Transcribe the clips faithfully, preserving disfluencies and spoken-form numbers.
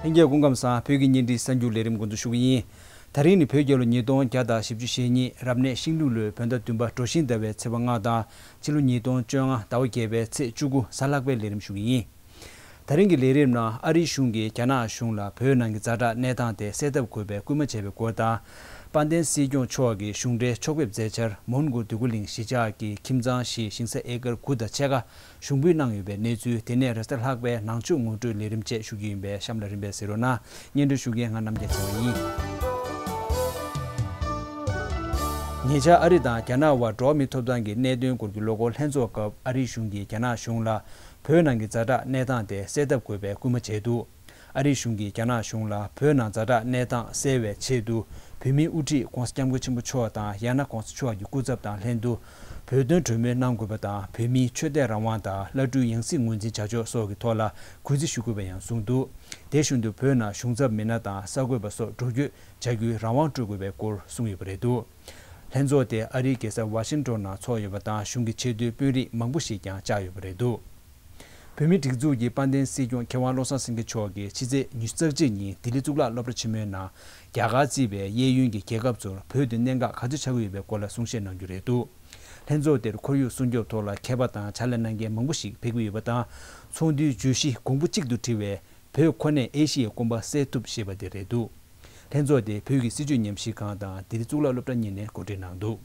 ལྷན་རྒྱས་སྐུ་ཁམས་བཟང་། བོད་ཀྱི་བརྙན་འཕྲིན་གསར་འགྱུར་ལས་རིམ་འགོ་འཛུགས་ཞུ་གི་ཡིན། ད་རིང་ནི་བོད་རྒྱལ་ལོ་ཉིས་སྟོང་བརྒྱ་དང་བཞི་བཅུ་ཞེ་གཉིས། རབ་གནས་ཤིང་ལུག་ལོའི་བོད་ཟླ་བདུན་པ་གྲོ་བཞིན་ཟླ་བའི་ཚེས་པ་ལྔ་དང་ཕྱི་ལོ་ཉིས་སྟོང་བཅོ་ལྔ་ཟླ་བ་བརྒྱད་པའི་ཚེས་བཅུ་དགུ་གཟའ་ལྷག་པའི་ལས་རིམ་ཞུ་གི་ཡིན། ད་རིང་གི་ལས་རིམ་ནང་ཨ་རིའི་གཞུང་གིས་རྒྱ་ནག་གཞུང་ལ་བོད་ནང་གི་ཛ་དྲག་གནས་སྟངས་དེ་སེལ་ཐབས་དགོས་པའི་སྐུལ་མ་བྱས་པའི་སྐོར་དང་། དཔལ་ལྡན་སྲིད་སྐྱོང་མཆོག་གིས་གཞུང་འབྲེལ་ཕྱོགས་ཕེབས་མཛད་འཆར་མོན་གྷོ་འདོད་རྒུ་གླིང་གཞིས་ཆགས་ཀྱི་ཁྱིམ་ཚང་བཞི་ཞིང་ས་ཨེ་ཀར་དགུ་དང་ཕྱེད་ཀ་ཞུགས་འབུལ་གནང་ཡོད་པའི་གནས་ཚུལ། དེ་ནས་རེས་གཟའ་ལྷག་པའི་ནང་ཆོས་ངོ་སྤྲོད་ལས་རིམ་བཅས་ཞུ་རྒྱུ་ཡིན་པས་གཤམ་ལ་རིམ་པས་གཟིགས་རོགས་གནང་། སྙན་སྒྲོན་ཞུ་མཁན་ང་རྣམ་རྒྱལ་ཚེ་དབང་ཡིན། ཉེ་ཆར་ཨ་རི་དང་རྒྱ་ནག་དབར་འགྲོ་བ་མིའི་ཐོབ་ཐང་གི་གནད་དོན་སྐོར་གྱི་ལོ་འཁོར་ལྷན་ཚོགས་སྐབས་ཨ་རིའི་གཞུང་གིས་རྒྱ་ནག་གཞུང་ལ་བོད་ནང་གི་ཛ་དྲག་གནས་སྟངས་དེ་སེལ་ཐབས་དགོས་པའི་སྐུལ་མ་བྱས་འདུག་ཨ་རིའི་གཞུང་གིས་རྒྱ་ནག་གཞུང་ལ་བོད་ནང་ཛ་དྲག་གནས་སྟངས་སེལ་བའི་ཆེད་དུ་བོད་མིའི་དབུ་ཁྲིད་༸གོང་ས་༸སྐྱབས་མགོན་ཆེན་པོ་མཆོག་དང་ཡང་ན་༸གོང་ས་མཆོག་གི་སྐུ་ཚབ་དང་ལྷན་དུ་བོད་དོན་གྲོས་མོལ་གནང་དགོས་པ་དང་། བོད་མིའི་ཆོས་དད་རང་དབང་དང་བླ་སྤྲུལ་ཡང་སྲིད་ངོས་འཛིན་བྱ་ཕྱོགས་སོགས་ཀྱི་ཐོག་ལ་གུས་བརྩི་ཞུ་དགོས་པ་ཡང་གསུངས་འདུག་དེ་བཞིན་དུ་བོད་ནང་གཞུང་ཚབ་མི་སྣ་དང་གསར་འགོད་པ་སོགས་འགྲོ་སྐྱོད་བྱ་རྒྱུའི་རང་དབང་སྤྲོད་དགོས་པའི་སྐོར་གསུངས་ཡོད་པ་རེད་འདུག་ལྷན་ཚོགས་དེ་ཨ་རིའི་རྒྱལ་ས་ཝ་ཤིང་ཏོན་ནང་ཚོགས་ཡོད་པ་དང་། གཞུང་གི་ཆེས་མཐོའི་དཔོན་རིགས་མང་པོ་ཞིག་ཀྱང་བཅར་ཡོད་པ་རེད་འདུག་བོད་མིའི་སྒྲིག་འཛུགས་ཀྱི་དཔལ་ལྡན་སྲིད་སྐྱོང་མཁས་དབང་བློ་བཟང་སེང་གེ་མཆོག་གིས་ཕྱི་ཚེས་ཉི་ཤུ་རྩ་གཅིག་ཉིན་ལྡི་ལི་གཙུག་ལག་སློབ་གྲྭ་ཆེན་མོའི་ནང་རྒྱ་གར་གཙོས་པའི་གཡས་གཡོན་གྱི་རྒྱལ་ཁབ་ཚོར་བོད་དུ་གནད་འགག་ག་ཚོད་ཆགས་ཀྱི་ཡོད་པའི་སྐོར་ལ་གསུང་བཤད་གནང་རྒྱུ་རེད་འདུག་ལྷན་ཚོགས་དེར་ཁོར་ཡུག་སྲུང་སྐྱོབ་ཐོག་ལ་མཁས་པ་དང་ཕྱག་ལས་གནང་མཁན་མང་པོ་ཞིག་ཕེབས་ཀྱི་ཡོད་པ་དང་། ཚོགས་འདུའི་བརྗོད་གཞི་གོང་བུ་གཅིག་ཏུ་དྲིལ་བའི་བོད་ཁོ་ནས་ཨེ་ཤི་ཡའི་སྐོམ་པ་སེལ་ཐུབ་ཞེས་པ་དེ་རེད་འདུག་ལྷན་ཚོགས་དེ་བོད་ཀྱི་སྲིད་བྱུས་ཉམས་ཞིབ་ཁང་དང་ལྡི་ལི་གཙུག་ལག་སློབ་གྲྭ་གཉིས་ནས་གོ་སྒྲིག་གནང་འདུག་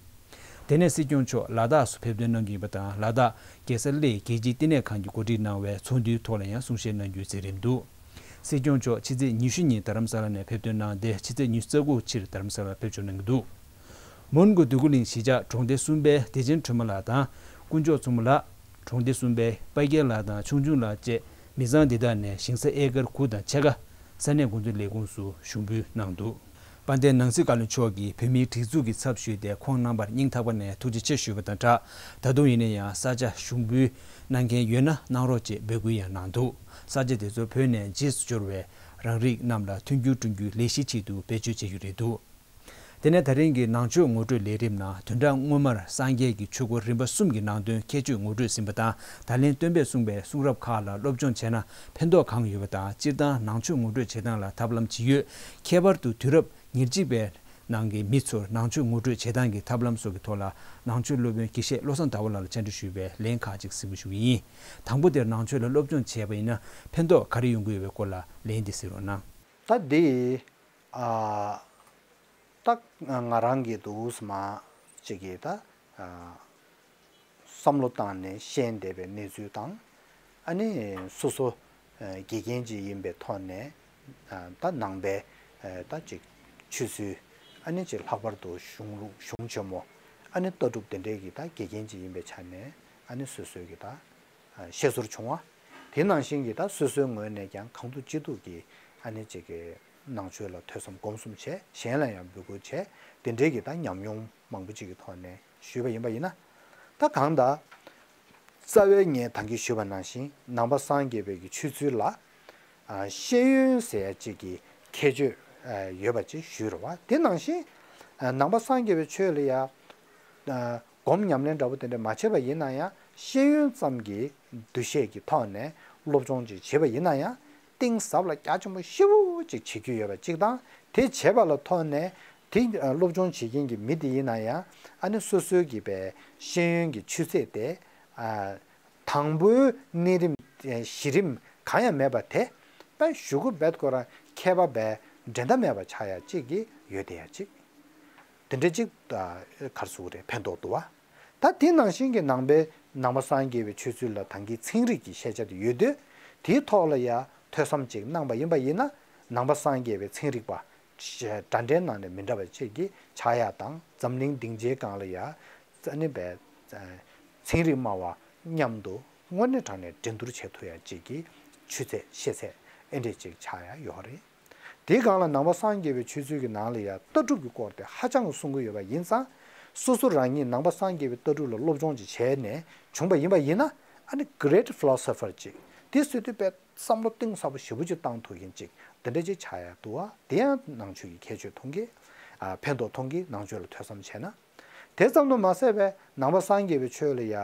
དེ་ནས་སྲིད་སྐྱོང་མཆོག་ལ་དྭགས་སུ་ཕེབས་ཐོན་གནང་རྒྱུ་ཡིན་པ་དང་། ལ་དྭགས་རྒྱལ་ས་གླེ་རྒྱལ་སྤྱིའི་བསྟི་གནས་ཁང་གིས་གོ་སྒྲིག་གནང་བའི་ཚོགས་འདུའི་ཐོག་ལ་ཡང་གསུང་བཤད་གནང་རྒྱུའི་མཛད་རིམ་འདུག་སྲིད་སྐྱོང་མཆོག་ཕྱི་ཚེས་ཉི་ཤུ་ཉིན་རྡ་རམ་ས་ལ་ནས་ཕེབས་ཐོན་གནང་སྟེ། ཕྱི་ཚེས་ཉི་ཤུ་རྩ་དགུ་ཕྱིར་རྡ་རམ་ས་ལར་ཕེབས་འབྱོར་གནང་གི་འདུག་མོན་གྷོ་འདོད་རྒུ་གླིང་གཞིས་ཆགས་གྲོང་སྡེ་གསུམ་པའི་བདེ་ཆེན་སྒྲོལ་མ་ལགས་དང་། དཀོན་མཆོག་མཚོ་མོ་ལགས། གྲོང་སྡེ་གསུམ་པའི་དཔལ་རྒྱལ་ལགས་དང་ཆུང་ཆུང་ལགས་བཅས་མི་ཚང་འདི་དག་ནས་ཞིང་ས་ཨེ་ཀར་དགུ་དང་ཕྱེད་ཀ་ས་གནས་འགོ་འཛིན་ལས་ཁུངས་སུ་ཞུགས་འབུལ་གནང་འདུག་དཔལ་ལྡན་ནང་སྲིད་བཀའ་བློན་མཆོག་གིས་བོད་མིའི་སྒྲིག་འཛུགས་ཀྱི་ཚབ་ཞུས་ཏེ། ཁོང་རྣམ་པར་སྙིང་ཐག་པ་ནས་ཐུགས་རྗེ་ཆེ་ཞུས་པ་དང་སྦྲགས། ད་དུང་ཡིན་ན་ཡང་ས་ཆ་ཞུགས་འབུལ་གནང་མཁན་ཡོད་ན་གནང་རོགས་ཅེས་འབོད་སྐུལ་ཡང་གནང་འདུག་ས་ཆ་དེ་ཚོ་བོད་ནས་རྗེས་སུ་འབྱོར་བའི་རང་རིགས་རྣམས་ལ་མཐུན་འགྱུར་བསྐྲུན་རྒྱུའི་ལས་གཞིའི་ཆེད་དུ་བེད་སྤྱོད་བྱེད་རྒྱུ་རེད་འདུག་དེ་ནས་ད་རིང་གི་ནང་ཆོས་ངོ་སྤྲོད་ལས་རིམ་ནང་། བདུན་ཕྲག་སྔོན་མར་སངས་རྒྱས་ཀྱི་ཆོས་སྐོར་རིམ་པ་གསུམ་གྱི་ནང་དོན་ཁྱད་ཆོས་ངོ་སྤྲོད་ཟིན་པ་དང་། ད་ལན་སྟོན་པས་གསུངས་པའི་གསུང་རབ་ཁག་ལ་སློབ་སྦྱོང་བྱས་ན་ཕན་ཐོགས་གང་ཡོད་པ་དང་། སྤྱིར་བཏང་ནང་ཆོས་ངོ་སྤྲོད་བྱེད་སྟངས་ལ་ཐབས་ལམ་ཇི་ཡོད། ཁྱད་པར་དུ་དུས་རབས་ཉེར་གཅིག་པའི་ནང་གི་མི་ཚོར་ནང་ཆོས་ངོ་སྤྲོད་བྱེད་སྟངས་ཀྱི་ཐབས་ལམ་སོགས་ཀྱི་ཐོག་ལ། ནང་ཆོས་སློབ་དཔོན་དགེ་བཤེས་བློ་བཟང་ཟླ་བ་ལགས་ལ་བཅར་འདྲི་ཞུས་པའི་ལན་ཁག་ཅིག་གཟིགས་འབུལ་ཞུ་གི་ཡིན། དང་པོ་དེར་ནང་ཆོས་ལ་སློབ་སྦྱོང་བྱས་པ་ཡིན་ན་ཕན་ཐོགས་ག་རེ་ཡོང་གི་ཡོད་པའི་སྐོར་ལ་ལན་འདི་གཟིགས་རོགས་གནང་། ད་འདི། ཨ། ད་ང་རང་གི་འདུག་སེ་མ་ཅིག་གིས་ད། ཨ། བསམ་བློ་བཏང་ནས་ཤེས་བསྡད་པའི་གནས་ཚུལ་དང་། ཨ་ནི་སོ་སོ། ཨ། དགེ་རྒན་ཅིག་ཡིན་པའི་ཐོག་ནས། ཨ། ད་ནང་པའི། ཨ། ད་ཅིག་ཆོས་ཚུལ། ཨ་ནི་ཅིག་ལྷག་པར་དུ་གཞུང་ལུགས་གཞུང་ཆེན་མོ། ཨ་ནི་ལྟ་གྲུབ་དེ་འདྲའི་གི་ད་དགེ་རྒན་ཅིག་ཡིན་པའི་ཆ་ནས། ཨ་ནི་སོ་སོའི་གི་ད། ཨ། བཤད་སྲོལ་བྱུང་བ། དེ་ནང་བཞིན་གྱི་ད་སོ་སོའི་ངོས་ནས་ཀྱང་གང་ཐུབ་ཅི་ཐུབ་ཀྱིས་ཨ་ནི་ཅིག་གི་ནང་ཆོས་ལ་ཐོས་བསམ་སྒོམ་གསུམ་བྱས། གཞན་ལ་ཡང་འབོད་སྐུལ་བྱས། དེ་འདྲའི་གི་ད་ཉམས་མྱོང་མང་པོ་ཅིག་གི་ཐོག་ནས་ཞུས་པ་ཡིན་པ་ཡིན་ན། ད་གང་ལྟར་རྩ་བའི་ངས་ད་གིན་ཞུས་པ་ནང་བཞིན་ནང་པ་སངས་རྒྱས་པའི་གི་ཆོས་ཚུལ་ལ། ཨ། ཤེས་ཡོན་ཟེར་ཡ་ཅིག་གི་ཁྱད་ཆོས། ཨ། ཡོད་པ་ཅིག་ཞུས་རེད་བ། དེ་ནང་བཞིན། ཨ། ནང་པ་སངས་རྒྱས་པའི་ཆོས་ལ་ཡ། ཨ། སྒོམ་ཉམས་ལེན་འདྲ་པོ་དེ་འདྲ་མ་བྱས་པ་ཡིན་ན་ཡང་། ཤེས་ཡོན་ཙམ་གྱི་འདུ་ཤེས་ཀྱི་ཐོག་ནས་སློབ་སྦྱོང་ཅིག་བྱས་པ་ཡིན་ན་ཡང་། གཏིང་ཟབ་ལ་རྒྱ་ཆེན་པོ་ཞེ་པོ་ཅིག་བྱེད་རྒྱུ་ཡོད་པ་གཅིག་དང་། དེ་བྱས་པ་ལ་ཐོག་ནས་དེ་སློབ་སྦྱོང་བྱེད་མཁན་གྱི་མི་དེ་ཡིན་ན་ཡང་། ཨ་ནི་སོ་སོའི་གི་པའི་ཤེས་ཡོན་གྱི་ཆུ་ཚད་དེ། ཨ། དང་པོའི་གནས་རིམ། ཨ། གཞི་རིམ་གང་ཡང་མེད་པ་དེ། པའི་གཞུག་གུ་རྦད་ཁོ་རང་མཁས་པ་པའི་འགྲན་ཟླ་མེད་པ་ཆགས་ཡ་གཅིག་གི་ཡོད་དེ་ཡ་གཅིག་དེ་འདྲ་གཅིག་ཨ། ག་རེ་ཟེར་དགོས་རེད། ཕན་ཐོགས་འདུག་བ། ད་དེ་ནང་བཞིན་གྱི་ནང་པའི་ནང་པ་སངས་རྒྱས་པའི་ཆོས་ཚུལ་ལ་ད་གིན་ཚན་རིག་གི་ཤེས་བྱ་དེ་ཡོད་དུས། དེའི་ཐོག་ལ་ཡ་ཐོས་བསམ་ཅིག་གནང་པ་ཡིན་པ་ཡིན་ན། ནང་པ་སངས་རྒྱས་པའི་ཚན་རིག་པ་འདྲ་འདྲའི་ནང་ནས་མི་འདྲ་བ་ཅིག་གི་ཆགས་ཡ་དང་། འཛམ་གླིང་སྡིངས་ཆའི་སྒང་ལ་ཡ། ཨ་ནི་པའི་ཚན་རིག་སྨྲ་བ་མཉམ་དུ་དངོས་གནས་དྲང་གནས་འགྲན་བསྡུར་བྱེད་ཐུབ་ཡ་ཅིག་གི་ཆུ་ཚད་ཤེས་ཚད་ཨེ་འདྲས་ཅིག་ཆགས་ཡ་ཡོད་རེད། དེའི་སྒང་ལ་ནང་པ་སངས་རྒྱས་པའི་ཆོས་ཚུལ་གྱི་ནང་ལ་ཡང་ལྟ་གྲུབ་ཀྱི་སྐོར་དེ་ཧ་ཅང་གི་གསུང་གི་ཡོད་པ་ཡིན་ཙང་། སོ་སོ་རང་ཉིད་ནང་པ་སངས་རྒྱས་པའི་ལྟ་གྲུབ་ལ་སློབ་སྦྱོང་ཅིག་བྱས་ནས་བྱུང་པ་ཡིན་པ་ཡིན་ན། ཨ་ནི་great philosopher་ཅིག་དེ་སྲིད་དུ་པའི་བསམ་བློ་གཏིང་ཟབ་པོ་ཞེ་པོ་ཅིག་བཏང་ཐུབ་མཁན་ཅིག་དེ་འདྲ་ཅིག་ཆགས་ཡ་འདུག་བ། དེ་ཡང་ནང་ཆོས་ཀྱི་ཁྱད་ཆོས་མཐོང་གི། ཨ། ཕན་ཐོགས་མཐོང་གི། ནང་ཆོས་ལ་ཐོས་བསམ་བྱས་ན། དེ་ཙམ་དུ་མ་ཟད་པའི་ནང་པ་སངས་རྒྱས་པའི་ཆོས་ལ་ཡ་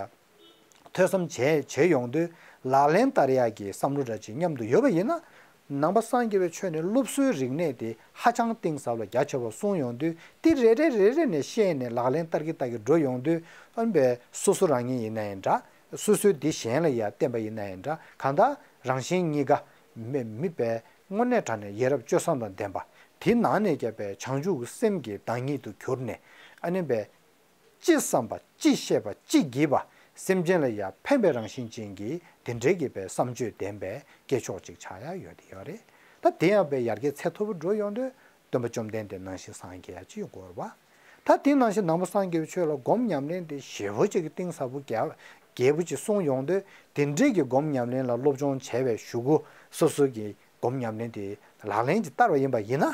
ཐོས་བསམ་བྱས་བྱས་ཡོང་དུས། ལག་ལེན་བསྟར་ཡག་གི་བསམ་བློ་འདྲ་ཅིག་མཉམ་དུ་ཡོད་པ་ཡིན་ན། ནང་པ་སངས་རྒྱས་པའི་ཆོས་ནི་སློབ་གསོའི་རིག་གནས་དེ་ཧ་ཅང་གཏིང་ཟབ་ལ་རྒྱ་ཆེ་བ་གསུངས་ཡོང་དུས་དེ་རེ་རེ་རེ་རེ་ནས་ཤེས་ནས་ལག་ལེན་བསྟར་གྱི་བསྟར་གྱི་འགྲོ་ཡོང་དུས་ཨ་ནི་སོ་སོ་རང་ཉིད་ཡིན་ན་ཡང་འདྲ། སོ་སོའི་དེ་གཞན་ལ་ཡང་བསྟན་པ་ཡིན་ན་ཡང་འདྲ། གང་ལྟར་རང་གཞན་གཉིས་ཀ་མི་མི་པའི་དངོས་གནས་དྲང་གནས་ཡ་རབས་སྤྱོད་བཟང་དང་ལྡན་པ། དེ་ནང་ནས་ཀྱང་པའི་བྱང་ཆུབ་ཀྱི་སེམས་ཀྱི་བདག་ཉིད་དུ་གྱུར་ནས་ཨ་ནི་པའི་ཅི་བསམ་པ་ཅི་བཤད་པ་ཅི་བགྱིས་པ་སེམས་ཅན་ལ་ཡང་ཕན་པའི་རང་བཞིན་ཅན་གྱི་དེ་འདྲའི་གི་པའི་བསམ་སྤྱོད་ལྡན་པའི་སྐྱེས་མཆོག་ཅིག་ཆགས་ཡ་ཡོད་དེ་ཡོད་རེད། ད་དེ་ཡང་པའི་ཡར་རྒྱས་ཚད་མཐོ་པོ་འགྲོ་ཡོང་དུས་སྟོན་པ་བཅོམ་ལྡན་འདས་ནང་བཞིན་སངས་རྒྱས་ཡ་ཅིག་ཡོང་དགོས་རེད་བ། ད་དེ་ནང་བཞིན་ནང་པ་སངས་རྒྱས་པའི་ཆོས་ལ་སྒོམ་ཉམས་ལེན་དེ་ཞེ་པོ་ཅིག་གི་གཏིང་ཟབ་པོ་རྒྱ་རྒྱས་པོ་ཅིག་གསུངས་ཡོང་དུས་དེ་འདྲའི་གི་སྒོམ་ཉམས་ལེན་ལ་སློབ་སྦྱོང་བྱས་པའི་གཞུག་གུ་སོ་སོ་གི་སྒོམ་ཉམས་ལེན་དེ་ལག་ལེན་གྱི་བསྟར་བ་ཡིན་པ་ཡིན་ན།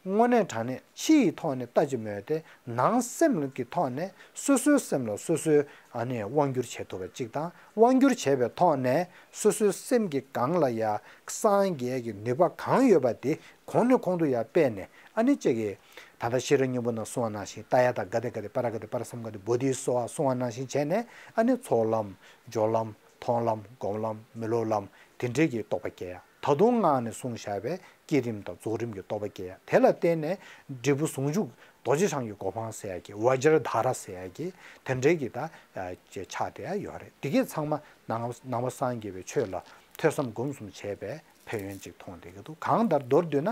དངོས་གནས་དྲང་གནས་ཕྱི་ཡི་ཐོག་ནས་ལྟ་ཅི་སྨོས་ཏེ་ནང་སེམས་ཀྱི་ཐོག་ནས་སོ་སོའི་སེམས་ལ་སོ་སོའི་ཨ་ནི་དབང་བསྒྱུར་བྱེད་ཐུབ་པ་གཅིག་དང་དབང་བསྒྱུར་བྱས་པའི་ཐོག་ནས་སོ་སོའི་སེམས་ཀྱི་སྒང་ལ་ཡ་སངས་རྒྱས་ཀྱི་ནུས་པ་གང་ཡོད་པ་དེ་གོང་ནས་གོང་དུ་ཡ་སྤེལ་ནས་ཨ་ནི་ཅིག་གི་ད་ལྟ་ཤེས་རབ་སྙིང་པོ་ནང་གསུངས་པ་ནང་བཞིན་ཏདྱ་ཐཱ་ག་ཏེ་ག་ཏེ་པཱ་ར་ག་ཏེ་པཱ་ར་སཾ་ག་ཏེ་བོ་དྷི་སྭཱ་ཧཱ་གསུངས་པ་ནང་བཞིན་བྱས་ནས་ཨ་ནི་ཚོགས་ལམ་སྦྱོར་ལམ་མཐོང་ལམ་སྒོམ་ལམ་མི་སློབ་ལམ་དེ་འདྲའི་གི་རྟོགས་པ་སྐྱེ་ཡ། ད་དུང་སྔགས་ནས་གསུངས་བཞག་པའི་བསྐྱེད་རིམ་དང་རྫོགས་རིམ་གྱི་རྟོགས་པ་སྐྱེ་ཡ། དེ་ལ་བརྟེན་ནས་འབྲས་བུ་ཟུང་འཇུག་རྡོ་རྗེ་འཆང་གི་གོ་འཕང་ཟེར་ཡ་གི་བཛྲ་དྷ་ར་ཟེར་ཡ་གི་དེ་འདྲའི་གི་ད་ཨ་ཅེ་ཆགས་བསྡད་ཡ་ཡོད་རེད། དེ་གས་ཚང་མ་ནང་ནང་པ་སངས་རྒྱས་པའི་ཆོས་ལ་ཐོས་བསམ་སྒོམ་གསུམ་བྱས་པའི་ཕན་ཡོན་ཅིག་མཐོང་བསྡད་ཀྱི་འདུག་གང་ལྟར་མདོར་བསྡུས་ན།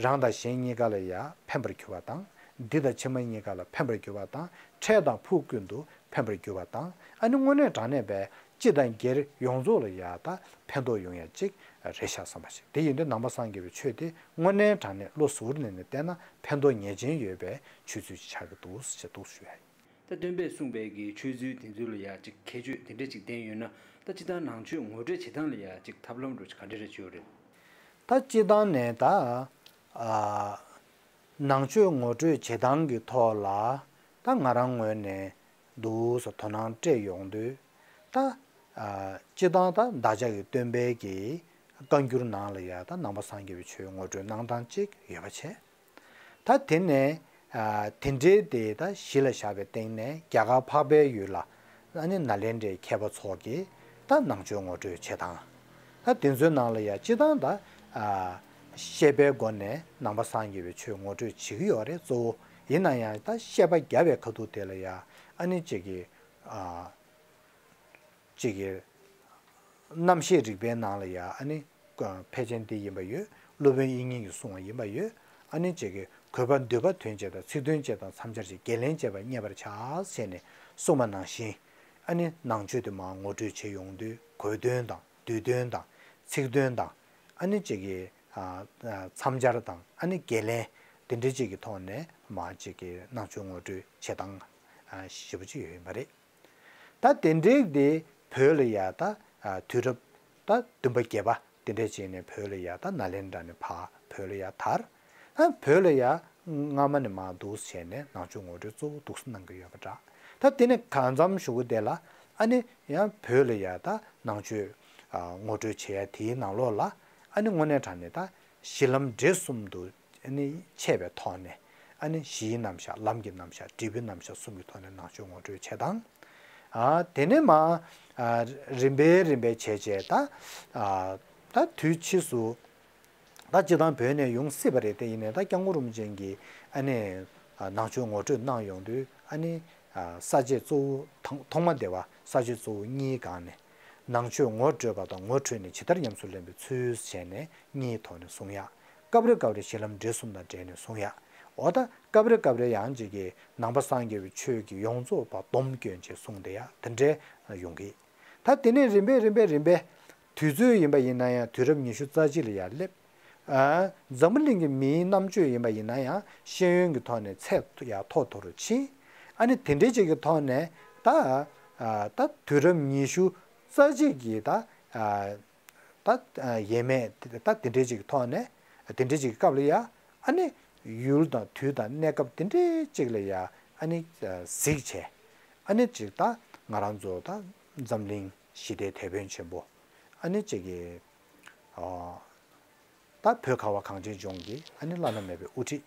རང་དང་གཞན་གཉིས་ཀ་ལ་ཡ་ཕན་པར་གྱུར་པ་དང་། འདི་དང་ཕྱི་མ་གཉིས་ཀ་ལ་ཕན་པར་གྱུར་པ་དང་། འཕྲལ་དང་ཕུགས་ཀུན་ཏུ་ཕན་པར་གྱུར་པ་དང་། ཨ་ནི་དངོས་གནས་དྲང་གནས་པའི་སྤྱི་དང་སྒེར་ཡོངས་རྫོགས་ལ་ཡ་ད་ཕན་ཐོགས་ཡོང་ཡ་གཅིག་རེད་ཤག་བསམ་པ་ཞིག་དེ་ཡིན་དུས་ནང་པ་སངས་རྒྱས་པའི་ཆོས་དེ་དངོས་གནས་དྲང་གནས་བློ་གཟུ་བོར་གནས་ནས་བལྟས་ན་ཕན་ཐོགས་ངེས་ཅན་ཡོད་པའི་ཆོས་ཚུལ་ཞིག་ཆགས་ཀྱི་འདུག་ཞེས་འདུག་ཞུ་ཡ་ཡིན། ད་སྟོན་པས་གསུངས་པའི་གི་ཆོས་ཚུལ་དེ་ཚོ་ལ་ཡ་གཅིག་ཁྱད་ཆོས་དེ་འདྲ་གཅིག་ལྡན་ཡོད་ན། ད་སྤྱིར་བཏང་ནང་ཆོས་ངོ་སྤྲོད་བྱེད་སྟངས་ལ་ཡ་གཅིག་ཐབས་ལམ་འདྲ་གཅིག་ག་འདྲ་རེ་བྱེད་ཡོད་རེད། ད་སྤྱིར་བཏང་ནས་ད་ཨ་ནང་ཆོས་ངོ་སྤྲོད་བྱེད་སྟངས་ཀྱི་ཐོག་ལ་ད་ང་རང་ངོས་ནས་འདུག་སེ་དོ་སྣང་སྤྲད་ཡོང་དུས་ད་ཨ་སྤྱིར་བཏང་ད་བདག་ཅག་གི་སྟོན་པའི་གི་བཀའ་འགྱུར་ནང་ལ་ཡ་ད་ནང་པ་སངས་རྒྱས་པའི་ཆོས་ངོ་སྤྲོད་གནང་སྟངས་གཅིག་ཡོད་པ་བྱས། ད་དེ་ནས་ཨ་དེ་འདྲའི་དེ་ད་གཞི་ལ་བཞག་པའི་སྟེང་ནས་རྒྱ་གར་འཕགས་པའི་ཡུལ་ལ་ཨ་ནི་ནཱ་ལེནྡྲའི་མཁས་པ་ཚོ་གིས་ད་ནང་ཆོས་ངོ་སྤྲོད་བྱེད་སྟངས། ད་དེ་ཚོའི་ནང་ལ་ཡ་སྤྱིར་བཏང་ད་ཨ་བཤད་པའི་སྒོ་ནས་ནང་པ་སངས་རྒྱས་པའི་ཆོས་ངོ་སྤྲོད་བྱེད་ཀྱི་ཡོད་རེད་གཙོ་བོ། ཡིན་ན་ཡང་ད་བཤད་པ་བརྒྱབ་པའི་ཁ་ཐུག་དེ་ལ་ཡ་ཨ་ནི་གཅིག་གི་ཨ་གཅིག་གི་རྣམ་བཤད་རིག་པའི་ནང་ལ་ཡ་ཨ་ནི་ཕལ་ཆེར་འདི་ཡིན་པ་ཡོད། སློབ་དཔོན་དབྱིག་གཉེན་གྱིས་གསུངས་པ་ཡིན་པ་ཡོད། ཨ་ནི་གཅིག་གི་གུས་པ་འདུད་པ་དོན་བྱེད་དང་ཚིག་དོན་བཅས་དང་མཚམས་སྦྱར་གྱི་བརྒལ་ལན་བཅས་པ་རྙེད་པར་བྱ་ཞེས་ནས་གསུངས་པ་ནང་བཞིན། ཨ་ནི་ནང་ཆོས་དེ་མར་ངོ་སྤྲོད་བྱེད་ཡོང་དུས་གོ་དོན་དང་བསྡུས་དོན་དང་ཚིག་དོན་དང་ཨ་ནི་གཅིག་གི་ཨ་ཨ་མཚམས་སྦྱར་དང་ཨ་ནི་བརྒལ་ལན་དེ་འདྲ་གཅིག་གི་ཐོག་ནས་མར་གཅིག་གི་ནང་ཆོས་ངོ་སྤྲོད་བྱེད་སྟངས་ཨ་ཞེ་པོ་ཅིག་ཡོད་ཡིན་པ་རེད། ད་དེ་འདྲའི་དེ་བོད་ལ་ཡ་ད་ཨ་དུས་རབས་ད་བདུན་པ་བརྒྱད་པ་དེ་འདྲ་བྱས་ནས་བོད་ལ་ཡ་ད་ནཱ་ལེནྡྲ་ནས་ཕར་བོད་ལ་ཡ་དར། ཨ་བོད་ལ་ཡ་སྔ་མ་ནས་མར་འདུག་སེ་བྱས་ནས་ནང་ཆོས་ངོ་སྤྲོད་གཙོ་བོ་འདུག་སེ་གནང་གི་ཡོད་པ་འདྲ། ད་དེ་ནས་གང་འཚམ་ཞུ་གི་དེ་ལ་ཨ་ནི་ཡང་བོད་ལ་ཡ་ད་ནང་ཆོས་ཨ་ངོ་སྤྲོད་བྱེད་ཡ་དེའི་ནང་ལོགས་ལ་ཨ་ནི་དངོས་གནས་དྲང་གནས་ད་གཞི་ལམ་འབྲས་གསུམ་དུ་ཨ་ནི་ཕྱེ་བའི་ཐོག་ནས་ཨ་ནི་གཞིའི་རྣམ་གཞག་ལམ་གྱི་རྣམ་གཞག་འབྲས་བུའི་རྣམ་གཞག་གསུམ་གྱི་ཐོག་ནས་ནང་ཆོས་ངོ་སྤྲོད་བྱེད་སྟངས། ཨ་དེ་ནས་མར་ཨ་རིམ་པས་རིམ་པས་བྱས་བྱས་ད་ཨ་ད་དུས་ཕྱིས་སུ་ད་སྤྱིར་བཏང་བོད་ནས་ཡོང་སྲིད་པ་རེད། དེ་ཡིན་ནའི་ད་སྐྱབས་མགོན་རིན་པོ་ཆེ་གིས་ཨ་ནི་ཨ་ནང་ཆོས་ངོ་སྤྲོད་གནང་ཡོང་དུས་ཨ་ནི་ཨ་ས་བཅད་གཙོ་བོ་ཐོག་ཐོག་མ་དེ་བ་ས་བཅད་གཙོ་བོ་གཉིས་སྒང་ནས་ནང་ཆོས་ངོ་སྤྲོད་པ་དང་ངོ་འཕྲོད་ནས་ཇི་ལྟར་ཉམས་སུ་ལེན་པའི་ཚུལ་ཞེས་ནས་གཉིས་ཐོག་ནས་གསུང་ཡ། སྐབས་རེ་སྐབས་རེ་གཞི་ལམ་འབྲས་གསུམ་དང་འབྲེལ་ནས་གསུང་ཡ། འོ་ད་སྐབས་རེ་སྐབས་རེ་ཡང་གཅིག་གིས་ནང་པ་སངས་རྒྱས་པའི་ཆོས་ཀྱི་ཡོངས་རྫོགས་པ་སྡོམ་སྐྱོན་ཅེས་གསུངས་བསྡད་ཡ་དེ་འདྲའི་ཡོང་གི། ད་དེ་ནས་རིམ་པས་རིམ་པས་རིམ་པས་དུས་ཚོད་ཡིན་པ་ཡིན་ན་ཡང་དུས་རབས་ཉི་ཤུ་རྩ་གཅིག་ལ་ཡར་སླེབས། ཨ་འཛམ་བུ་གླིང་གི་མིའི་རྣམ་དཔྱོད་ཡིན་པ་ཡིན་ན་ཡང་ཤེས་ཡོན་གྱི་ཐོག་ནས་ཚད་ཡར་མཐོ་མཐོ་རུ་ཕྱིན། ཨ་ནི་དེ་འདྲའི་ཅིག་གི་ཐོག་ནས་ད་ཨ་ད་དུས་རབས་ཉི་ཤུ་རྩ་གཅིག་གི་ད་ཨ་ད་ཡས་མས་ད་དེ་འདྲའི་ཅིག་གི་ཐོག་ནས་དེ་འདྲའི་ཅིག་གི་སྐབས་ལ་ཡ་ཨ་ནི་ཡུལ་དང་དུས་དང་གནས་སྐབས་དེ་འདྲའི་ཅིག་ལ་ཡ་ཨ་ནི་གཟིགས་བྱས། ཨ་ནི་ཅིག་ད་ང་རང་ཚོ་ད་འཛམ་གླིང་ཞི་བདེའི་དེད་དཔོན་ཆེན་པོ་ཨ་ནི་ཅིག་གི་ཨ་ད་བོད་ཁ་བ་གངས་ཅན་ལྗོངས་ཀྱི་ཨ་ནི་བླ་ན་མེད་པའི་དབུ་ཁྲིད།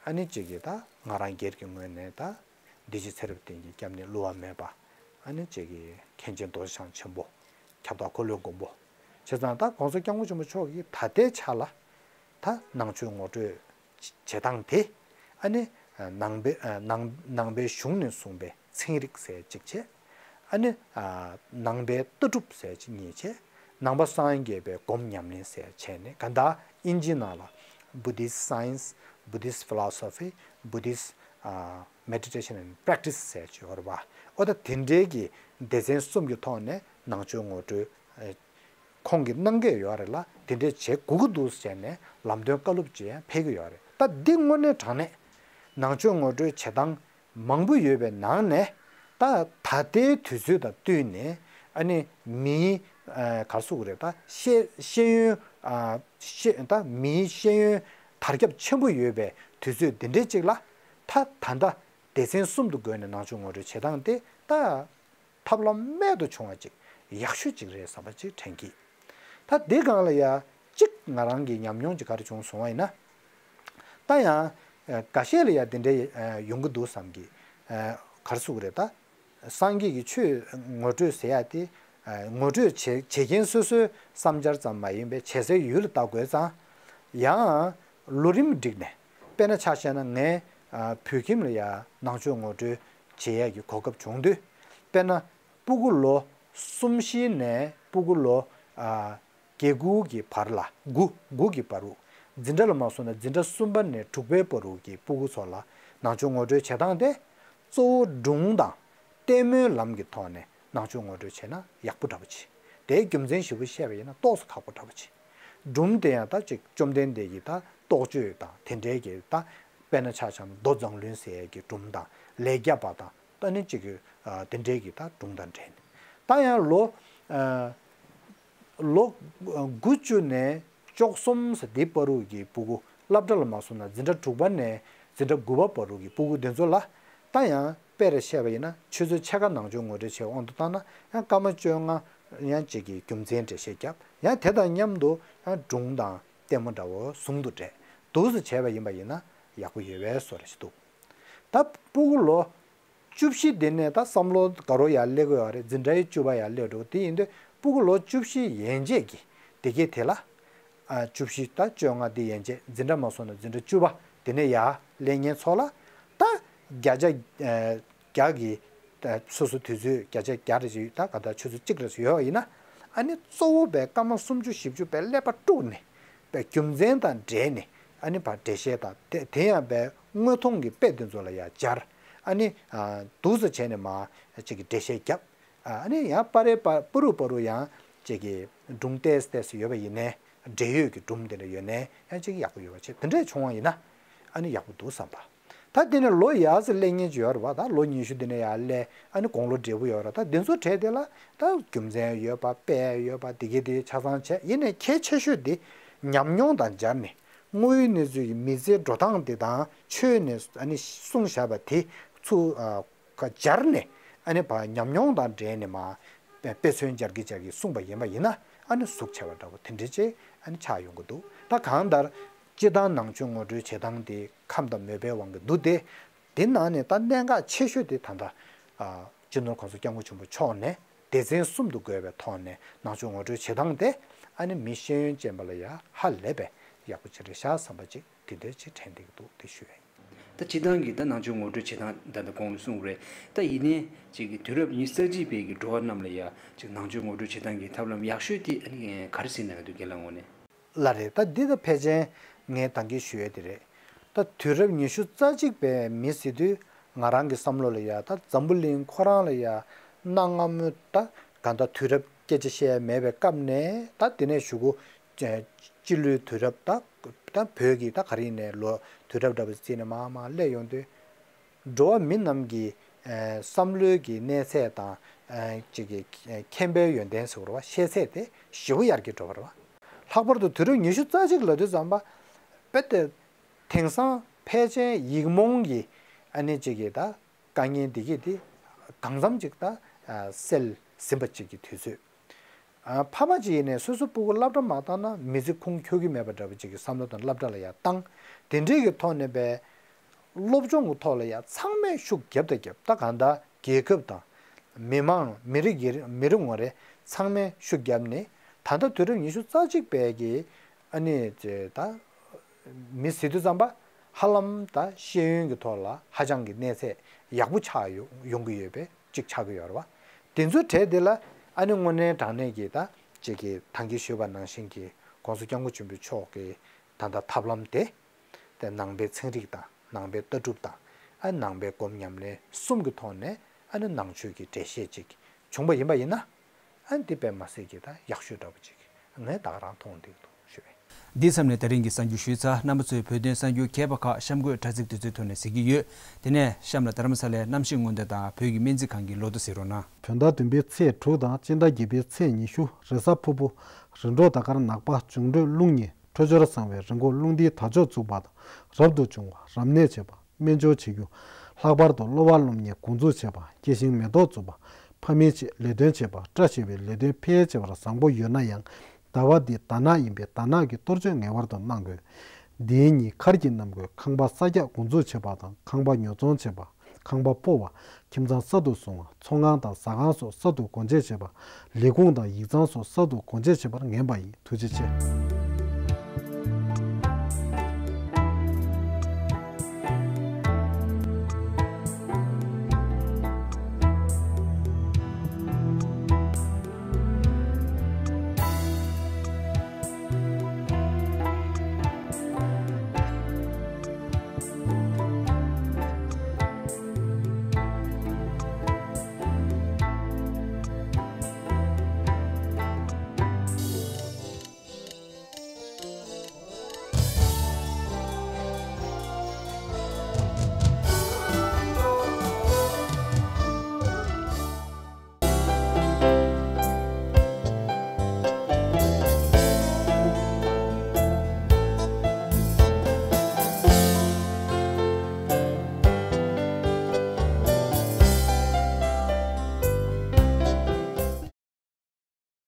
ཨ་ནི་གཅིག་གིས་ད་ང་རང་སྒེར་གྱི་ངོས་ནས་ད་འདི་ཕྱི་ཚེ་རབས་གཏན་གྱི་སྐྱབས་གནས་བསླུ་བ་མེད་པ། ཨ་ནི་གཅིག་གིས་མཁན་ཆེན་རྡོ་རྗེ་འཆང་ཆེན་པོ། ཁྱབ་བདག་འཁོར་ལོའི་མགོན་པོ། བྱས་ཙང་ད་༸གོང་ས་༸སྐྱབས་མགོན་ཆེན་པོ་མཆོག་གིས་ད་ལྟའི་ཆ་ལ་ད་ནང་ཆོས་ངོ་སྤྲོད་བྱེད་སྟངས་དེ་ཨ་ནི་ནང་པའི་ནང་ནང་པའི་གཞུང་ནས་གསུངས་པའི་ཚན་རིག་ཟེར་གཅིག་བྱས། ཨ་ནི་ནང་པའི་ལྟ་གྲུབ་ཟེར་གཅིག་གཉིས་བྱས། ནང་པ་སངས་རྒྱས་པའི་སྒོམ་ཉམས་ལེན་ཟེར་བྱས་ནས་གང་ལྟར་ཨིན་ཇིའི་ནང་ལ་Buddhist Science, Buddhist Philosophy, Buddhist Meditation and Practice ཟེར་གྱི་ཡོད་རེད་པ། ཨོ་ད་དེ་འདྲའི་གི་སྡེ་ཚན་གསུམ་གྱི་ཐོག་ནས་ནང་ཆོས་ངོ་སྤྲོད་ཁོང་གིས་གནང་གི་ཡོད་རེད་ལ། དེ་འདྲའི་བྱེད་དགོས་ཀྱི་འདུག་ཟེར་ནས་ལམ་སྟོན་བཀའ་སློབ་ཅིག་ཡང་ཕེབས་ཀྱི་ཡོད་རེད། ད་འདི་དངོས་གནས་དྲང་གནས་ནང་ཆོས་ངོ་སྤྲོད་བྱེད་སྟངས་མང་པོ་ཡོད་པའི་ནང་ནས་ད་ད་ལྟའི་དུས་ཚོད་དང་བསྟུན་ནས་ཨ་ནི་མིའི་ག་རེ་ཟེར་དགོས་རེད། ད་ཤེས་ཤེས་ཡོན་ཤེས་ད་མིའི་ཤེས་ཡོན་དར་ཁྱབ་ཆེན་པོ་ཡོད་པའི་དུས་ཚོད་འདི་འདྲའི་ཅིག་ལ་ད་ད་ལྟ་སྡེ་ཚན་གསུམ་དུ་བགོས་ནས་ནང་ཆོས་ངོ་སྤྲོད་བྱེད་སྟངས་དེ་ད། ཐབས་ལམ་རྨད་དུ་བྱུང་བ་ཅིག་ཡག་ཤོས་ཅིག་རེད་བསམ་པ་ཅིག་དྲན་གྱི། ད་འདི་སྒང་ལ་ཡ་གཅིག་ང་རང་གི་ཉམས་མྱོང་ཅིག་ག་རེ་བྱུང་སོང་བ་ཡིན་ན། ད་ཡང་འགའ་ཤས་ལ་ཡ་འདི་འདྲ་ཡོང་གི་འདུག་བསམ་གྱི། ག་རེ་ཟེར་དགོས་རེད། ད་སངས་རྒྱས་ཀྱི་ཆོས་ངོ་སྤྲོད་ཟེར་ཡ་དེ་ངོ་སྤྲོད་བྱེད་བྱེད་མཁན་སོ་སོའི་བསམ་འཆར་ཙམ་མ་ཡིན་པའི་བྱེད་སའི་ཡུལ་ལ་ལྟ་དགོས་ཙང་། ཡང་ལོ་རིམ་བསྒྲིགས་ནས། དཔེར་ན་ཆ་བཞག་ན་ངས་བོད་ཁྱིམ་ལ་ཡ་ནང་ཆོས་ངོ་སྤྲོད་བྱེད་ཡས་ཀྱི་གོ་སྐབས་བྱུང་དུས། དཔེར་ན་སྤུ་གུ་ལོ་གསུམ་བཞི་ནས་སྤུ་གུ་ལོ་བརྒྱད་དགུ་གི་བར་ལ་དགུ་དགུ་གི་བར་དུ། འཛིན་གྲྭ་ལ་མ་སོང་ན་འཛིན་གྲྭ་གསུམ་པ་ནས་དྲུག་པའི་བར་དུ་གི་སྤུ་གུ་ཚོ་ལ་ནང་ཆོས་ངོ་སྤྲོད་བྱེད་སྟངས་དེ་གཙོ་བོ་སྒྲུང་དང་ལྟད་མོའི་ལམ་གྱི་ཐོག་ནས་ནང་ཆོས་ངོ་སྤྲོད་བྱས་ན་ཡག་པོ་འདྲ་པོ་ཅིག་དེའི་རྒྱུ་མཚན་ཞིབ་པོ་བཤད་པ་ཡིན་ན་ཏོག་ཙམ་ཁག་པོ་འདྲ་པོ་ཅིག་སྒྲུང་དེ་ཡང་ད་ཅིག་བཅོམ་ལྡན་འདས་ཀྱི་ད་རྟོགས་བརྗོད་དང་དེ་འདྲའི་གི་ད་དཔེར་ན་ཆ་བཞག་ན་མདོ་མཛངས་བླུན་ཟེར་ཡས་ཀྱི་སྒྲུང་དང་ལས་བརྒྱ་པ་དང་ད་ནི་ཅིག་གི་དེ་འདྲའི་གི་ད་སྒྲུང་དང་འབྲེལ་ནས། ད་ཡང་ལོ་ལོ་དགུ་བཅུ་ནས་བཅུ་གསུམ་ཟེར་འདི་བར་དུ་གི་སྤུ་གུ་སློབ་གྲྭ་ལ་མ་སོང་ན་འཛིན་གྲྭ་དྲུག་པ་ནས་འཛིན་གྲྭ་དགུ་པ་བར་དུ་གི་སྤུ་གུ་དེ་ཚོ་ལ་ད་ཡང་དཔེར་བཤད་པ་ཡིན་ན་ཆུ་ཚོད་ཕྱེད་ཀ་ནང་ཆོས་ངོ་སྤྲོད་བྱེད་དབང་དུ་བཏང་ན་ཡང་སྐར་མ་བཅོ་ལྔ་ཡང་གཅིག་གི་རྒྱུ་མཚན་འགྲེལ་བཤད་བརྒྱབ། ཡང་དེ་དང་མཉམ་དུ་ཡང་སྒྲུང་དང་ལྟད་མོ་འདྲ་བོ་ཟུང་དུ་འབྲེལ་འདུག་སེ་བྱས་པ་ཡིན་པ་ཡིན་ན་ཡག་པོ་ཡོད་པའི་བཟོ་འདྲ་ཞིག་འདུག་ད་སྤུ་གུ་ལོ་བཅུ་བཞི་དེ་ནས་ད་བསམ་བློ་དགའ་རོགས་ཡར་སླེབས་ཀྱི་ཡོད་རེད། འཛིན་གྲྭའི་བཅུ་པ་ཡར་སླེབས་འགྲོ་དེ་ཡིན་དུས་སྤུ་གུ་ལོ་བཅུ་བཞི་ཡན་ཆད་ཀྱི་དེ་གའི་དེ་ལ། བཅུ་བཞི་ད་བཅོ་ལྔ་དེ་ཡན་ཆད་འཛིན་གྲྭ་མ་སོང་ན་འཛིན་གྲྭ་བཅུ་པ་དེ་ནས་ཡར་སླེབས་མཁན་ཚོ་ལ་ད་བརྒྱ་ཆ་བརྒྱ་གི་སོ་སོ་དུས་ཚོད་བརྒྱ་ཆ་བརྒྱ་རེ་ཞིག་ད་ག་ད་ཆུ་ཚོད་གཅིག་རེ་ཞིག་ཡོད་པ་ཡིན་ན། ཨ་ནི་གཙོ་བོ་བས་སྐར་མ་སུམ་ཅུ་བཞི་བཅུ་བས་ཀླད་པ་དཀྲུགས་ནས་བས་རྒྱུ་མཚན་དང་འབྲེལ་ནས་ཨ་ནི་བར་འགྲེལ་བཤད་དང་དེ་དེ་ཡང་བས་དངོས་མཐོང་གི་དཔེ་དེ་ཚོ་ལ་ཡང་སྦྱར། ཨ་ནི་འདུག་སེ་བྱས་ནས་མ་ཅིག་གི་འགྲེལ་བཤད་བརྒྱབ། ཨ་ནི་ཡང་པ་རེ་པ་པ་རུ་པ་རུ་ཡང་ཅིག་གི་སྒྲུང་ཏོག་ཙམ་ཏོག་ཙམ་ཡོད་པ་ཡིན་ནའི་འབྲེལ་ཡོད་ཀྱི་སྒྲུང་དེ་འདྲ་ཡོད་ནའི་ཡང་ཅིག་ཡག་པོ་ཡོད་པ་བྱས་དེ་འདྲས་བྱུང་བ་ཡིན་ན་ཨ་ནི་ཡག་པོ་འདུག་བསམ་པ། ད་དེ་ནས་ལོ་ཡར་ཙམ་སླེབས་མཁན་ཅིག་ཡོད་རེད་བ། ད་ལོ་ཉི་ཤུ་དེ་ནས་ཡར་སླེབས་ཨ་ནི་དགུང་ལོ་བགྲེས་པོ་ཡོད་རེད། ད་འདི་ཚོ་གྲས་དེ་ལ་ད་རྒྱུ་མཚན་ཡོད་པ་དཔེ་ཡོད་པ་དེ་གའི་དེ་ཆ་ཚང་བྱས་ཡིན་ནའི་གལ་ཆེ་ཤོས་དེ་ཉམས་མྱོང་དང་སྦྱར་ནས་དངོས་ཡོད་གནས་ཚུལ་གྱི་མི་ཚེའི་འགྲོ་སྟངས་དེ་དང་ཆོས་ནས་ཨ་ནི་གསུངས་བཞག་པ་དེ་ཚུར་ཨ། ཁ་སྦྱར་ནས་ཨ་ནི་ཕ་ཉམས་མྱོང་དང་འབྲེལ་ནས་མ་དཔེ་མཚོན་སྦྱར་གྱི་སྦྱར་གྱི་གསུངས་པ་ཡིན་པ་ཡིན་ན་ཨ་ནི་ཟུག་ཆེ་བ་འདྲ་པོ་དེ་འདྲ་ཅིག་ཨ་ནི་ཆགས་ཡོང་གི་འདུག་ད་གང་ལྟར་སྤྱིར་བཏང་ནང་ཆོས་ངོ་སྤྲོད་བྱེད་སྟངས་དེ་ཁམས་དང་མོས་པའི་དབང་གིས་འདུག་སྟེ། དེ་ནང་ནས་ད་གནད་འགག་ཆེ་ཤོས་དེ་ད་ལྟ་ཨ་སྤྱི་ནོར་༸གོང་ས་༸སྐྱབས་མགོན་ཆེན་པོ་མཆོག་ནས་སྡེ་ཚན་གསུམ་དུ་བགོས་པའི་ཐོག་ནས་ནང་ཆོས་ངོ་སྤྲོད་བྱེད་སྟངས་དེ་ཨ་ནི་མི་ཤེས་ཡོན་ཅན་པ་ལ་ཡ་ཧ་ལས་པའི་ཡག་པོ་ཅིག་རེད་ཤག་བསམ་པ་ཅིག་དེ་འདྲ་ཅིག་དྲན་བསྡད་ཀྱི་འདུག་དེ་ཞུ་ཡ་ཡིན། ད་སྤྱིར་བཏང་གི་ད་ནང་ཆོས་ངོ་སྤྲོད་བྱེད་སྟངས་ད་ལྟ་གོང་ལ་གསུངས་པ་རེད། ད་ཡིན་ནའི་ཅིག་གི་དུས་རབས་ཉི་ཤུ་རྩ་གཅིག་པའི་གི་འགྲོ་བ་རྣམས་ལ་ཡ་ཅིག་ནང་ཆོས་ངོ་སྤྲོད་བྱེད་སྟངས་ཀྱི་ཐབས་ལམ་ཡག་ཤོས་དེ་ཨ་ནི་ག་རེ་ཟེར་ན་འདུག་རྒན་ལགས་ངོས་ནས། ལགས་རེད། ད་འདི་ད་ཕལ་ཆེར་ངས་ད་གིན་ཞུ་ཡས་དེ་རེད། ད་དུས་རབས་ཉི་ཤུ་རྩ་གཅིག་པའི་མི་ཟེར་དུས་ང་རང་གི་བསམ་བློ་ལ་ཡ་ད་འཛམ་བུ་གླིང་ཁོ་རང་ལ་ཡ་གནའ་སྔ་མོ་ད་གང་ལྟར་དུས་རབས་སྐད་ཆ་བཤད་ཡ་མེད་པའི་སྐབས་ནས་ད་དེ་ནས་གཞུག་གུ་སྤྱི་ལོའི་དུས་རབས་ད་ད་བོད་ཀྱི་ད་ག་རེ་ཡིན་ནའི་ལོ་དུས་རབས་འདྲ་པོ་བརྩིས་ནས་མར་མར་སླེབས་ཡོང་དུས། འགྲོ་བ་མི་རྣམས་ཀྱི་བསམ་བློའི་གི་གནས་ཚད་དང་ཅིག་གི་མཁྱེན་པའི་ཡོན་ཏན་ཟེར་བ་ཤེས་ཚད་དེ་ཞེ་པོ་ཡར་རྒྱས་འགྲོ་བ་རེད་བ། ལྷག་པར་དུ་དུས་རབས་ཉི་ཤུ་རྩ་གཅིག་ལབ་དུས་ཙམ་པ་དཔེ་དེ་དེང་སང་ཕལ་ཆེར་ཡིག་རྨོངས་ཀྱི་ཨ་ནི་ཅིག་གི་ད་དཀའ་ངལ་འདི་གི་དེ་གང་འཚམ་ཅིག་ད་སེལ་ཟིན་པ་ཅིག་གི་དུས་ཚོད། ཕ་མ་ཅིག་ཡིན་ནའི་སོ་སོ་སྤུ་གུ་སློབ་གྲྭ་མ་བཏང་ན་མི་ཚེ་ཁུངས་འཁྱོལ་གྱི་མེད་པ་འདྲ་པོ་ཅིག་གི་བསམ་བློ་དང་སློབ་གྲྭ་ལ་ཡར་བཏང་། དེ་འདྲའི་གི་ཐོག་ནས་པའི་སློབ་སྦྱོང་གི་ཐོག་ལ་ཡར་ཚང་མས་ཤུགས་བརྒྱབ་དང་བརྒྱབ། ད་གང་ལྟར་རྒྱལ་ཁབ་དང་མི་མང་མི་རིགས་ཀྱི་མི་རིགས་ངོ་རེ་ཚང་མས་ཤུགས་བརྒྱབ་ནས་ ད་ལྟ་དུས་རབས་ཉི་ཤུ་རྩ་གཅིག་པའི་གི་ཨ་ནི་ཅེ་ད་མི་ཟེར་དུས་ཙམ་པ་ཧ་ལམ་ད་ཤེས་ཡོན་གྱི་ཐོག་ལ་ཧ་ཅང་གི་གནས་ཚད་ཡག་པོ་ཆགས་ཡོང་ཡོང་གི་ཡོད་པའི་གཅིག་ཆགས་ཀྱི་ཡོད་རེད་བ། དེ་ཚོའི་གྲས་དེ་ལ་ཨ་ནི་དངོས་གནས་དྲང་གནས་ཀྱི་ད་ཅེ་གི་ད་གིན་ཞུས་པ་ནང་བཞིན་གྱི་༸གོང་ས་༸སྐྱབས་མགོན་ཆེན་པོ་མཆོག་གི་ད་ལྟ་ཐབས་ལམ་དེ། དེ་ནང་པའི་ཚན་རིག་དང་ནང་པའི་ལྟ་གྲུབ་དང་ཨ་ནང་པའི་སྒོམ་ཉམས་ལེན་གསུམ་གྱི་ཐོག་ནས་ཨ་ནི་ནང་ཆོས་ཀྱི་འགྲེལ་བཤད་ཅིག་བྱུང་པ་ཡིན་པ་ཡིན་ན། ཨ་ནི་དེ་དཔེ་མ་སྲིད་ཀྱི་ད་ཡག་ཤོས་འདྲ་པོ་ཅིག་ངས་ད་ག་རང་མཐོང་བསྡད་འདུག་ཞུ་བས། འདིའི་མཚམས་ནས་ད་རིང་གི་གསར་འགྱུར་ཞུས་ཚར། རྣམ་པ་ཚོས་བོད་དོན་གསར་འགྱུར་མཁས་པ་ཁག་གཤམ་འཁོད་དྲ་ཚིགས་དེ་ཚོའི་ཐོག་ནས་གཟིགས་ཀྱི་ཡོད། དེ་ནས་གཤམ་ལ་རྡ་རམ་ས་ལའི་གནམ་གཤིས་སྔོན་བརྡ་དང་བོད་ཀྱི་སྨན་རྩིས་ཁང་གི་ལོ་ཐོ་གཟིགས་རོགས་གནང་། བོད་ཟླ་བདུན་པའི་ཚེས་དྲུག་དང་སྤྱི་ཟླ་བརྒྱད་པའི་ཚེས་ཉི་ཤུ། རེས་གཟའ་ཕུར་བུ། རིམ་གྲོ་ཟླ་སྐར་ནག་པ། འབྱུང་འཕྲོད་རླུང་གཉིས། འཕྲོད་སྦྱོར་བཟང་བའི་རི་མགོ་རླུང་ལྡིང་དར་ལྕོག་འཛུགས་པ་དང་། རབ་ཏུ་བྱུང་བ། རབ་གནས་བྱེད་པ། སྨན་སྦྱོར་བྱེད་རྒྱུ། ལྷག་པར་དུ་གློ་བ་རློན་གཉིས་འགོ་འཛུགས་བྱེད་པ། སྐྱེ་ཞིང་མེ་ཏོག་འཛུགས་པ། ཕ་མེས་ཆེད་ལས་དོན་བྱེད་པ། བཀྲ་ཤིས་པའི་ལས་དོན་འཕེལ་བྱེད་པར་བཟང་པོ་ཡོད་ན་ཡང་། ཟླ་བ་འདི་ཟླ་ནག་ཡིན་པས་ཟླ་ནག་གི་གཏོར་མཆོད་ངེས་པར་དུ་གནང་དགོས། འདིའི་ཉིན་མཁར་གྱི་གནམ་སྒོས་ཁང་པ་གསར་རྒྱག་འགོ་འཛུགས་བྱེད་པ་དང་། ཁང་པ་ཉོ་ཚོང་བྱེད་པ། ཁང་པ་སྤོ་བ། ཁྱིམ་ཚང་གསར་དུ་བཟུང་བ། ཚོང་ཁང་དང་ཟ་ཁང་སོགས་གསར་དུ་སྒོ་འབྱེད་བྱེད་པ། ལས་ཁུངས་དང་ཡིག་ཚང་སོགས་གསར་དུ་སྒོ་འབྱེད་བྱེད་པར་ངེས་པ་ཡིན། ཐུགས་རྗེ་ཆེ།